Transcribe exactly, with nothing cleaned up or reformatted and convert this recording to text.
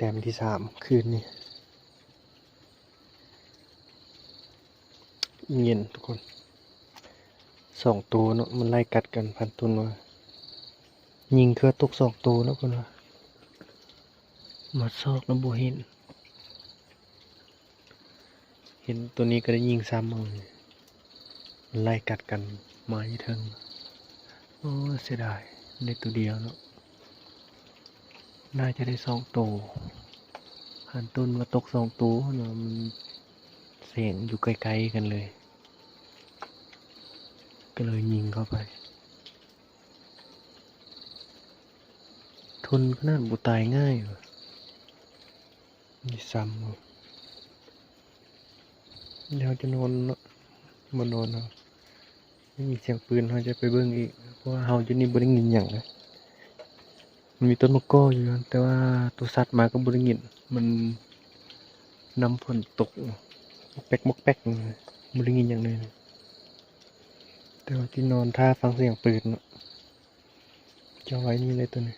แต้มที่สามคืนนี้ เย็นทุกคน สองตัวเนาะ มันไล่กัดกัน พันต้นว่า ยิงเทื่อตกสองตัวเนาะ เพิ่นว่า มาซอกแล้วบ่เห็น เห็นตัวนี้ก็ได้ยิงซ้ำเอาเลย มันไล่กัดกันมาอยู่เทิง โอ้ เสียดาย ได้ตัวเดียวเนาะ น่าจะได้สองตัว พันต้นว่าตกสองตัวเนาะ มันแสงอยู่ใกล้ๆกันเลย ก็เลยยิงเข้าไป ทนขนาดบ่ตายง่ายว่ะ นี่ซ้ำว่ะ เดี๋ยวจะนอนเนาะ บ่นอนเนาะ ได้ยินเสียงปืน เฮาจะไปเบิ่งอีก เพราะว่าเฮาอยู่นี่บ่ได้ยินหยังเลย มันมีต้นมะกอกอยู่ แต่ว่าตัวสัตว์มาก็บ่ได้ยิน มันน้ำฝนตก มอกแป๊กมอกแป๊ก บ่ได้ยินหยังเลย แต่ว่าที่นอนท่าฟังเสียงปืนเนาะ จะเอาไว้นี่เลยตัวนี้